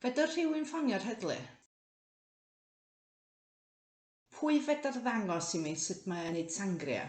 Fedar rhywun ffonio'r heddlu? Pwy fedar ddangos i mi sut mae neud sangria?